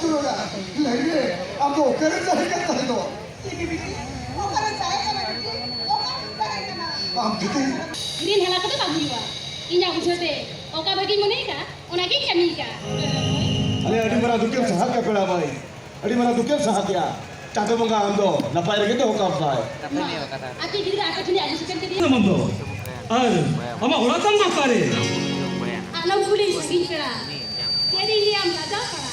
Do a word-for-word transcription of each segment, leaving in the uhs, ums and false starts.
ᱞᱟᱹᱭ ᱢᱮ, ᱟᱢ ᱫᱚ ᱚᱠᱟᱨᱮᱢ ᱛᱟᱦᱮᱸ ᱠᱟᱱ ᱛᱟᱦᱮᱸ ᱫᱚ? ᱪᱤᱞᱤ ᱵᱤᱴᱤ? ᱚᱠᱟᱨᱮᱢ ᱛᱟᱦᱮᱸ ᱠᱟᱱᱟ ᱵᱤᱴᱤ? ᱚᱠᱟᱨᱮᱢ ᱛᱟᱦᱮᱸ ᱠᱟᱱᱟ? ᱟᱢ ᱡᱩᱫᱤ ᱜᱨᱤᱱ ᱦᱮᱞᱟ ᱠᱚᱫᱚ ᱵᱟᱝ ᱦᱩᱭᱩᱜᱼᱟ᱾ ᱤᱧᱟᱹᱜ ᱵᱩᱡᱷᱟᱹᱣ ᱛᱮ ᱚᱠᱟ ᱵᱷᱟᱹᱜᱤᱧ ᱢᱚᱱᱮᱭ ᱠᱟᱜ, ᱚᱱᱟᱜᱤᱧ ᱠᱟᱹᱢᱤᱭ ᱠᱟᱜ᱾ ᱟᱞᱮ ᱟᱹᱰᱤ ᱢᱟᱨᱟᱝ ᱫᱩᱠᱮᱢ ᱥᱟᱦᱟᱣ ᱠᱮᱫ ᱯᱮᱲᱟ ᱢᱟᱹᱭ, ᱟᱹᱰᱤ ᱢᱟᱨᱟᱝ ᱫᱩᱠᱮᱢ ᱥᱟᱦᱟᱣ ᱠᱮᱫᱼᱟ᱾ ᱪᱟᱸᱫᱚ ᱵᱚᱸᱜᱟ ᱟᱢ ᱫᱚ ᱱᱟᱯᱟᱭ ᱨᱮᱜᱮ ᱫᱚᱦᱚ ᱠᱟᱢ ᱢᱟᱭ᱾ ᱟᱯᱮ ᱜᱤᱫᱽᱨᱟᱹ ᱟᱯᱮ ᱴᱷᱮᱱ ᱟᱹᱜᱩ ᱥᱮᱴᱮᱨ ᱠᱮᱫᱮᱭᱟ᱾ ᱢᱚᱱᱫᱚ, ᱟᱨ ᱟᱢᱟᱜ ᱚᱲᱟᱜ ᱛᱟᱢ ᱫᱚ ᱚᱠᱟᱨᱮ? ᱟᱞᱚᱢ ᱠᱩᱞᱤ ᱥᱟᱺᱜᱤᱧ ᱯᱮᱲᱟ, ᱪᱮᱫ ᱤᱧ ᱞᱟᱹᱭᱟᱢ ᱞᱟᱡᱟᱣ ᱯᱟᱲᱟ᱾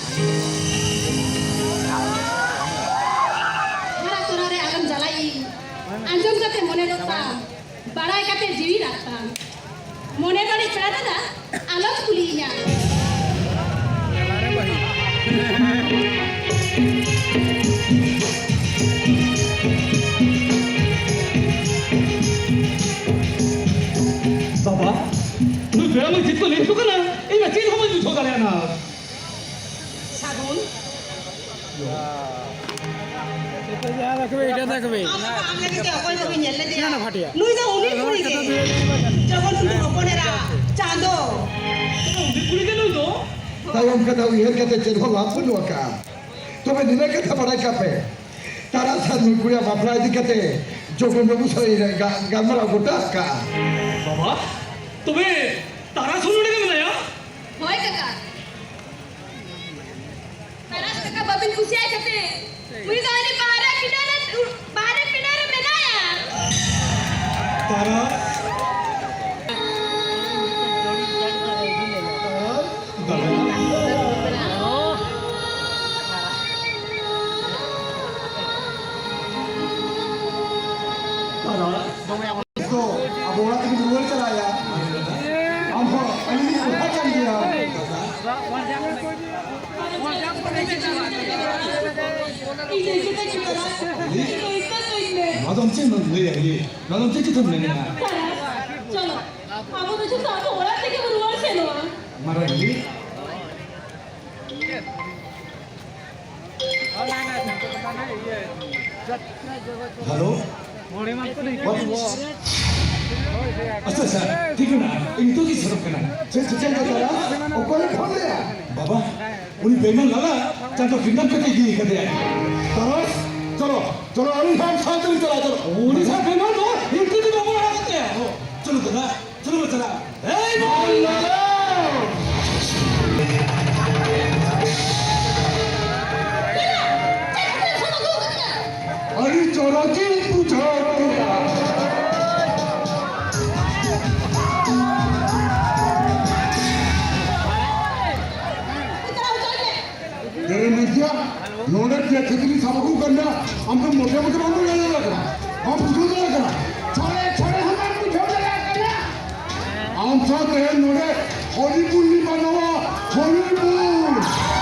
ᱦᱟᱨᱟ ᱛᱚᱨᱟ ᱨᱮ ᱟᱞᱚᱢ ᱡᱟᱞᱟᱭᱤᱧ, ᱟᱸᱡᱚᱢ ᱠᱟᱛᱮ ᱢᱚᱱᱮ ᱫᱚ ᱛᱟᱢ, ᱵᱟᱲᱟᱭ ᱠᱟᱛᱮ ᱡᱤᱣᱤ ᱨᱟᱜ ᱛᱟᱢ᱾ ᱢᱚᱱᱮ ᱵᱟᱹᱲᱤᱡ ᱯᱮᱲᱟ ᱫᱟᱫᱟ, ᱟᱞᱚᱢ ᱠᱩᱞᱤᱭᱤᱧᱟ᱾ ᱵᱟᱵᱟ, ᱱᱩᱭ ᱯᱮᱲᱟ ᱢᱟᱹᱭ ᱪᱮᱫ ᱠᱚ ᱞᱟᱹᱭ ᱦᱚᱪᱚ ᱠᱟᱱᱟ, ᱤᱧ ᱢᱟ ᱪᱮᱫ ᱦᱚᱸ ᱵᱟᱹᱧ ᱵᱩᱡᱷᱟᱹᱣ ᱫᱟᱲᱮᱭᱟᱜ ᱠᱟᱱᱟ᱾ ᱥᱟᱹᱜᱩᱱ᱾ ᱮᱴᱟ ᱫᱮᱠᱷᱵᱮ, ᱮᱴᱟ ᱫᱮᱠᱷᱵᱮ᱾ ᱟᱢ ᱞᱟᱹᱜᱤᱫ ᱛᱮ ᱚᱠᱚᱭ ᱦᱚᱸ ᱵᱟᱹᱧ ᱧᱮᱞ ᱞᱮᱫᱮᱭᱟ᱾ ᱱᱩᱭ ᱫᱚ ᱩᱱᱤ ᱠᱩᱲᱤ ᱜᱮ᱾ ᱡᱚᱠᱷᱚᱱ ᱥᱩᱫᱷᱩ ᱦᱚᱯᱚᱱ ᱮᱨᱟ, ᱪᱟᱸᱫᱚ᱾ ᱩᱱᱤ ᱠᱩᱲᱤ ᱜᱮ ᱱᱩᱭ ᱫᱚ? ᱛᱟᱭᱚᱢ ᱠᱟᱛᱷᱟ ᱩᱭᱦᱟᱹᱨ ᱠᱟᱛᱮ ᱪᱮᱫ ᱦᱚᱸ ᱞᱟᱵᱷ ᱵᱟᱹᱱᱩᱜ ᱟᱠᱟᱫᱼᱟ᱾ ᱛᱚᱵᱮ ᱱᱤᱱᱟᱹ ᱠᱟᱛᱷᱟ ᱵᱟᱲᱟᱭ ᱠᱟᱜ ᱯᱮ, ᱛᱟᱨᱟᱥ ᱟᱨ ᱱᱩᱭ ᱠᱩᱲᱤᱭᱟᱜ ᱵᱟᱯᱞᱟ ᱤᱫᱤ ᱠᱟᱛᱮ ᱡᱚᱜᱚᱱ ᱵᱟᱹᱵᱩ ᱥᱟᱞᱟᱜ ᱤᱧ ᱜᱟ-, ᱜᱟᱞᱢᱟᱨᱟᱣ ᱜᱚᱴᱟ ᱟᱠᱟᱫᱼᱟ᱾ ᱵᱟᱵᱟ, ᱛᱚᱵᱮ ᱛᱟᱨᱟᱥ ᱦᱚᱸ ᱱᱚᱰᱮ ᱜᱮ ᱢᱮᱱᱟᱭᱟ? ᱦᱳᱭ ᱠᱟᱠᱟ, ᱛᱟᱨᱟᱥ ᱠᱟᱠᱟ ᱵᱟᱹᱵᱤᱱ ᱠᱩᱥᱤᱭᱟᱭ ᱠᱷᱟᱹᱛᱤᱨ ᱩᱱᱤ ᱫᱚ ᱟᱹᱰᱤ ᱵᱟᱦᱨᱮ ᱯᱤᱸᱰᱟᱹ ᱨᱮ, ᱵᱟᱦᱨᱮ ᱯᱤᱸᱰᱟᱹ ᱨᱮ ᱢᱮᱱᱟᱭᱟ᱾ ᱛᱟᱨᱟᱥ? ᱛᱟᱨᱟᱥ? ᱛᱟᱨᱟᱥ? ᱛᱚ, ᱟᱵᱚ ᱚᱲᱟᱜ ᱛᱮᱵᱚᱱ ᱨᱩᱣᱟᱹᱲ ᱪᱟᱞᱟᱜᱼᱟ᱾ ᱟᱢ ᱦᱚᱸ ᱟᱹᱞᱤᱧ ᱞᱤᱧ ᱵᱚᱭᱦᱟ ᱠᱟᱱ ᱜᱮᱭᱟ᱾ ᱱᱚᱣᱟ ᱫᱚ ᱪᱮᱫ ᱮᱢ ᱞᱟᱹᱭᱟ? ᱱᱚᱣᱟ ᱫᱚ ᱪᱮᱫ ᱪᱮᱫ ᱮᱢ ᱢᱮᱱᱮᱫᱼᱟ? ᱪᱚᱞᱚ, ᱟᱵᱚ ᱫᱚ ᱡᱚᱛᱚ ᱟᱵᱚ ᱚᱲᱟᱜ ᱛᱮᱜᱮ ᱵᱚᱱ ᱨᱩᱣᱟᱹᱲ ᱥᱮᱱᱚᱜᱼᱟ᱾ ᱢᱟᱨᱟᱝ ᱦᱮᱞᱳ᱾ ᱟᱪᱪᱷᱟ, ᱟᱪᱪᱷᱟ, ᱴᱷᱤᱠ ᱢᱮᱱᱟᱜᱼᱟ᱾ ᱤᱧ ᱱᱤᱛᱚᱜ ᱜᱤᱧ ᱥᱮᱱᱚᱜ ᱠᱟᱱᱟ᱾ ᱪᱮᱫ ᱪᱤᱠᱟᱹᱭᱮᱱ ᱛᱟᱭᱟ? ᱚᱠᱚᱭᱮ ᱯᱷᱳᱱ ᱞᱮᱫᱼᱟ? ᱵᱟᱵᱟ, ᱩᱱᱤ ᱵᱮᱭᱢᱟᱱ ᱞᱟᱞᱟ ᱪᱟᱸᱫᱚ ᱠᱤᱰᱱᱟᱯ ᱠᱟᱛᱮ ᱤᱫᱤ ᱠᱟᱫᱮᱭᱟᱭ᱾ ᱛᱟᱨᱟᱥ, ᱪᱚᱞᱚ, ᱪᱚᱞᱚ, ᱟᱹᱞᱤᱧ ᱦᱚᱸ ᱟᱢ ᱥᱟᱶ ᱛᱮᱞᱤᱧ ᱪᱟᱞᱟᱜᱼᱟ, ᱪᱚᱞᱚ᱾ ᱩᱱᱤ ᱥᱟᱶ ᱵᱮᱭᱢᱟᱱ ᱫᱚ ᱤᱧ ᱛᱮᱜᱮ ᱵᱟᱵᱚᱱ ᱞᱟᱲᱟ ᱠᱟᱛᱮ᱾ ᱪᱚᱞᱚ ᱫᱟᱫᱟ, ᱪᱚᱞᱚ ᱵᱚᱱ ᱪᱟᱞᱟᱜᱼᱟ᱾ ᱮᱭ ᱵᱚᱞ ᱞᱟᱞᱟ! ᱟᱹᱰᱤ ᱪᱚᱨᱚᱠᱤᱧ ᱵᱩᱡᱷᱟᱹᱣ ᱠᱮᱫᱟ᱾ ᱮᱨᱮ ᱢᱮᱱᱠᱮᱭᱟ, ᱱᱚᱰᱮ ᱪᱮᱫ ᱠᱷᱟᱹᱛᱤᱨ ᱥᱟᱵ ᱟᱹᱜᱩ ᱠᱟᱱᱟ? ᱟᱢ ᱫᱚ ᱢᱚᱴᱮ ᱢᱚᱴᱮ ᱵᱟᱢ ᱵᱩᱡᱷᱟᱹᱣ ᱫᱟᱲᱮᱭᱟᱜ ᱠᱟᱱᱟ, ᱵᱟᱢ ᱵᱩᱡᱷᱟᱹᱣ ᱫᱟᱲᱮᱭᱟᱜ ᱠᱟᱱᱟ᱾ ᱪᱷᱚᱲᱮ ᱪᱷᱚᱲᱮ ᱦᱚᱸ ᱵᱟᱢ ᱵᱩᱡᱷᱟᱹᱣ ᱫᱟᱲᱮᱭᱟᱜ ᱠᱟᱱᱟ᱾ ᱟᱢ ᱥᱟᱶ ᱛᱮᱦᱮᱧ ᱱᱚᱰᱮ ᱦᱚᱨᱤ ᱵᱚᱞ ᱞᱤᱧ ᱢᱟᱱᱟᱣᱟ, ᱦᱚᱨᱤ ᱵᱚᱞ᱾